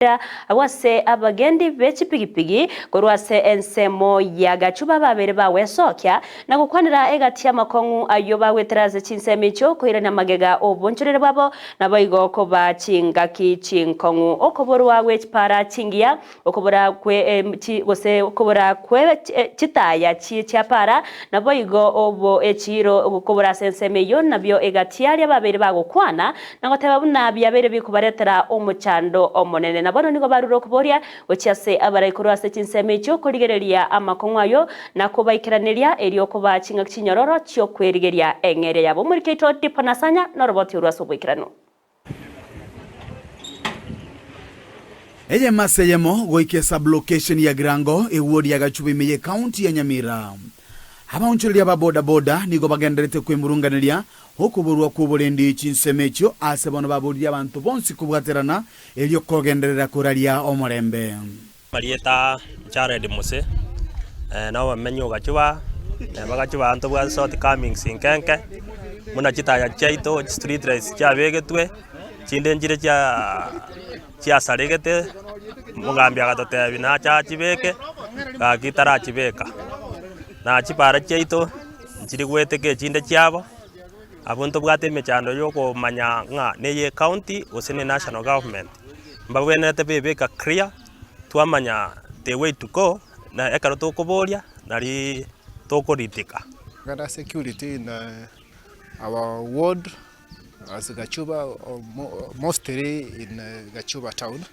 Agwo ase abagendi be chipigipigi korwa ase ensemo ya Gachuba babeire bagwesokia na gokwanera egati y'amakong'u ayio bagwetera ase chinsemo echio koirania magega obonchorere bwabo naboigo koba chingaki chinkong'u okoborwa gwe chipara chingiya okobora kwe gose okobora kwe chitaya chie chiapara naboigo obo echiiro kobora ase ensemo eyio nabio egati yaria babeire bagokwana Na goteba buna biabeire bikobaretera omochando omonene. Na bono nigo barure okoboria gochia ase abarai korwa ase chinsemo echio korigereria amakong'u ayio, na kobaikeraneria, erio kobaa ching'aki chinyororo chi'okwerigeria eng'eria yabo. Omoriki oito Dipo Nasanya noroboti orwo ase oboikeranu. Eyemo ase eyemo goika esub-location ya Girango, eward ya Gachuba ime y'ecounty ya Nyamira. Abaonchoreria ba boda boda nigo bagendererete kwemurunganeria Okoborwa kw'oborendi chinsemo echio aase bono baboririe abanto bonsi kobwaterana, erio kogenderera koraria omorembe. Marieta Jared Mose, na obomenyi ogachuba, bagachuba ntobwate shortcomings nkenke, buna chitaya chiaito chistreet lights chiabegetwe, chinde nchire chia chiasaregete, omogambi agatotebia nache achibeke, gaki tarachibeka. Na chipara chiaito. Nchiri goeteka echinde chiabo, abwo ntobwate emechando ya okomanya ng'a neye ecounty gose ne national government, mbabwenerete bebeka clear, twamanya the way to go, na ekero tokoboria nari tokoridhika. Gada security in our ward as Gachuba mostly in Gachuba town,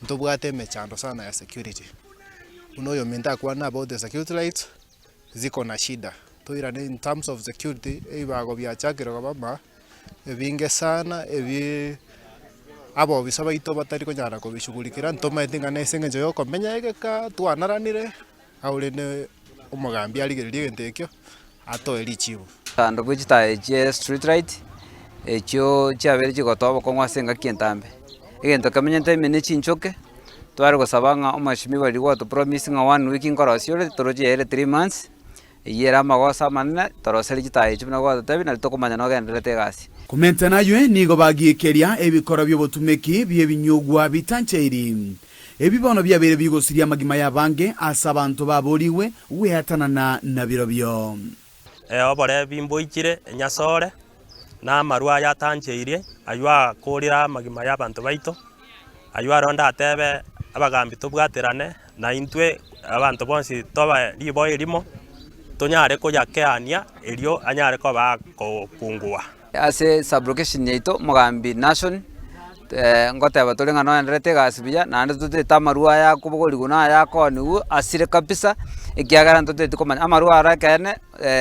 ntobwate emechando sana ya security, buna oyominto akwane about the security lights. Ziko na shida. Toirane in terms of security, ebibago biachakire koba ma ebinge sana ebi abobisa baito batari konyara kobishughulikera, ntomaete ng'a nase eng'encho ya okomenya egeka twanaranire, au rende omogambi arigererie egento ekio, atoe richibu. Kando bwe chitaya chie street light, echio chiabeire chigotoa obokong'u ase engaki entambe. Egento kemenyete ime ne chinchoke, tware gosaba ng'a omweshimiwa riria gwato promise ng'a one week nkorosia ore, toroche yaerire 3 months, eywo ere amagoso amanene, toroserie chitaya echio buna gwatotebia nari tokomanya nogendererete egasi. Komenta naywe nigo bagiikeria ebikora bi'obotumeki bi'ebinyugwa bitancheiri, ebi bono biabeire bigosiria amagima y'abange ase abanto baboorigwe gweatanana nabirobio. Oborebi mboichire enyasore, na amarwa aya atancheirie, ayio akorire amagima y'abanto baito, ayio aro ndatebe abagambi tobwaterane, na intwe abanto bonsi tobe riboa erimo, tonyare koyakeania erio anyare koba akopungua. Ase sub-location yaito omogambi Nashon, ngoteba tore ng'a noenderete egasi buya, naende totete amarwa aya akobogorigwa na aya akoonigwa asire kabisa, ekiagera ntoteti komanya amarwa aro ekeene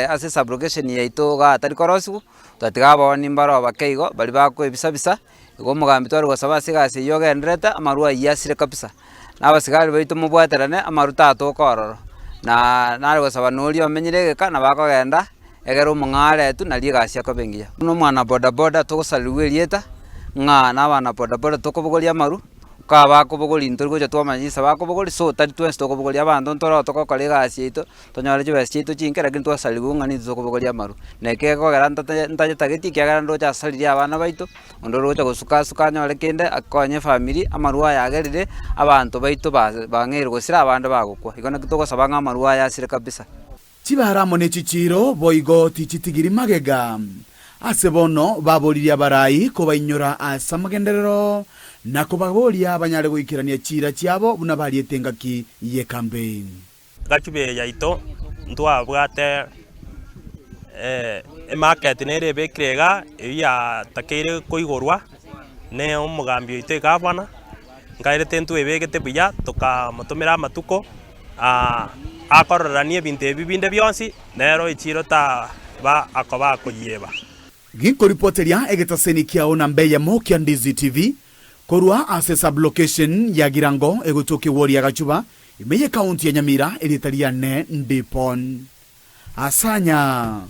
ase sub-location yaito igaa atari korosiwa, twatiga abaoni mbaro bake igo baria bakoebisa bisa, igo omogambi tware gosaba ase egasi eywo ogendererete amarwa aywo asire kabisa. Na abasigari baito mobwaterane amarwa tatoka ororo, na nare gosaba noria omenyire egeka nabo akogenda. Ekero omong'ao aretwe nario egasi ekoba engiya. Buna omwana bodaboda togosarerigwa erieta, ng'a na abana bodaboda tokobogoria amaru, kaba bakobogoria ntori gocha twamanya chinsa bakobogoria, so tari twensi tokobogoria abanto ntoro togokora egasi yaito, tonyore chibesa chiaito chinke lakini twasarigwe ng'a nintwe tokobogoria amaru. Na eke gekogera ntate ntayetageti ekiagera ndoche asaririe abana baito, onde ore gocha gosuka asuka anyore kende akonye efamiri, amarwa aya agerire abanto baito ba bang'eire gosira abande bagokwa. Igo naki togosaba ng'a amarwa aya asire kabisa. Chibara amo ne chichiiro boigo tichitigiri magega. Ase bono baboririe abarai kobainyora ase amagenderero, na kobaboria banyare goikerania chiira chiabo buna bariete engaki y'ekampeini. Gachube yaito ntwabwate emarket nere ebekire igaa, eywo yatakeire koigorwa ne omogambi oito egavana, nkaerete ntwebegete buya tokamotomera amatuko. Akororeranie ebinto ebi binde bionsi, nero echiiro taba akoba akoyieba. Ginkoripoteria egetaseni kiao namba eyemo kia Ndizi TV korwa ase sub-location ya Girango egotoka eward ya Gachuba ime ye county ya Nyamira erieta riane Ndipon Asanya.